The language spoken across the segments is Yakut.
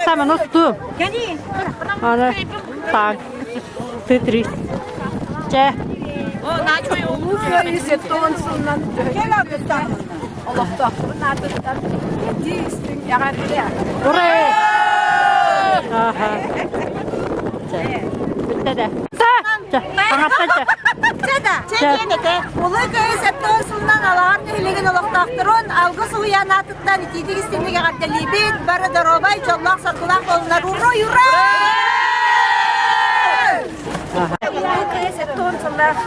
Саман усту. Аны так. Ты три. Чэ. Улуу Кыайыы сэттэ сылынан олохтоохторун аатыттан итии истиҥ эҕэрдэ! Ура! Аха. Чэ. Бүттэ да. Чэ. Аҥатта чэ. Улуу Кыайыы 70 сылынан Алаҕар нэһилиэгин олохтоохторун алгыс уһуйаан аатыттан итиитик истиҥник эҕэрдэлиибит! Бары доруобай, дьоллоох-соргулаах буолунар! Уруй, ура! Улуу Кыайыы 70 сыллаах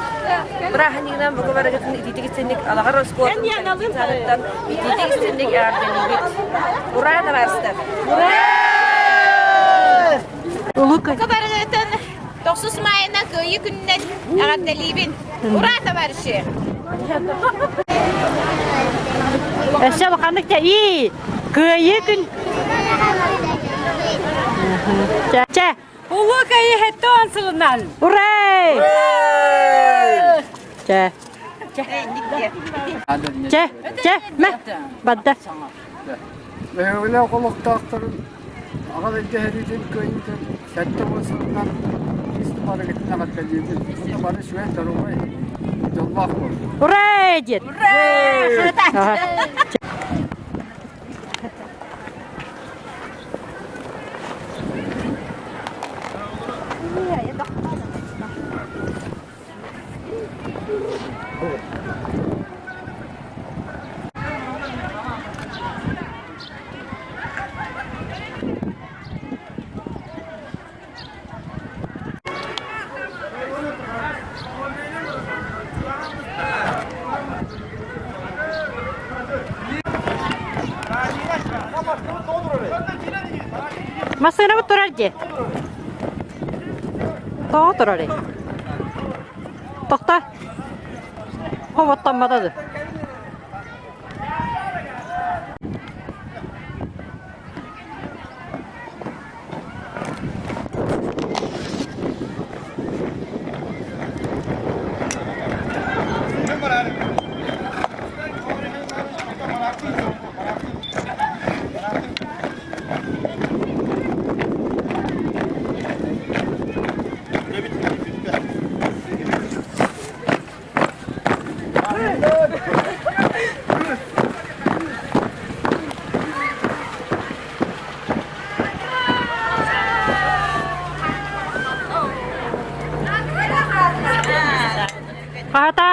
бырааһынньыгынан бука барыгытын итиитик истинник Алаҕар оскуолатын коллективтарыттан итиитик истинник эҕэрдэлиибит! Ура, табаарыстар! Улуу Кыайыы. Бука барыгытын тохсус маайына Кыайыы күнүнэн эҕэрдэлиибин! Ура, товарищи! Өссө улаханнык чэ ии Кыайыы күн. Чэ. Чэ. Улуу Кыайыы 70 сылынан! Ура! Чэ. Чэ. Чэ. Мэ. Бадда. Бөһүөлэк олохтоохторун аҕа дойду сэриитин кыайыытын 70 сылынан ис барыгытын эҕэрдэлиибин. Уонна бары үчүгэй доруобай, дьоллоох буолун. Ура! Диэн. Ура! Массыынабыт турар дии. Тоҕо турарый? Тохто. Хоботтоммото ду. Хаһата.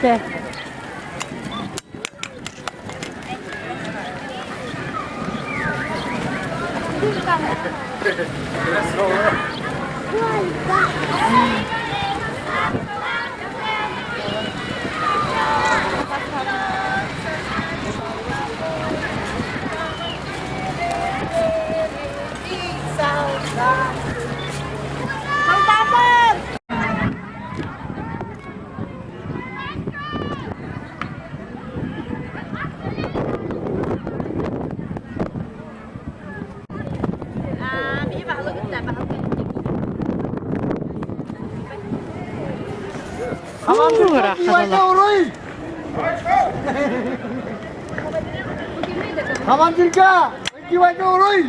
Чэ. Ура! Командирга! Уруй!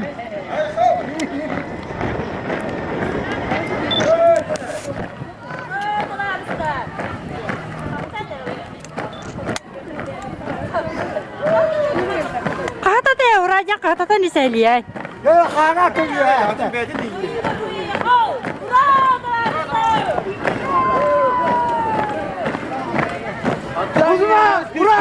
Хаһатата ура дьэ хаһатата нисэлиэй. Хаана түгүө. Ура! Ура!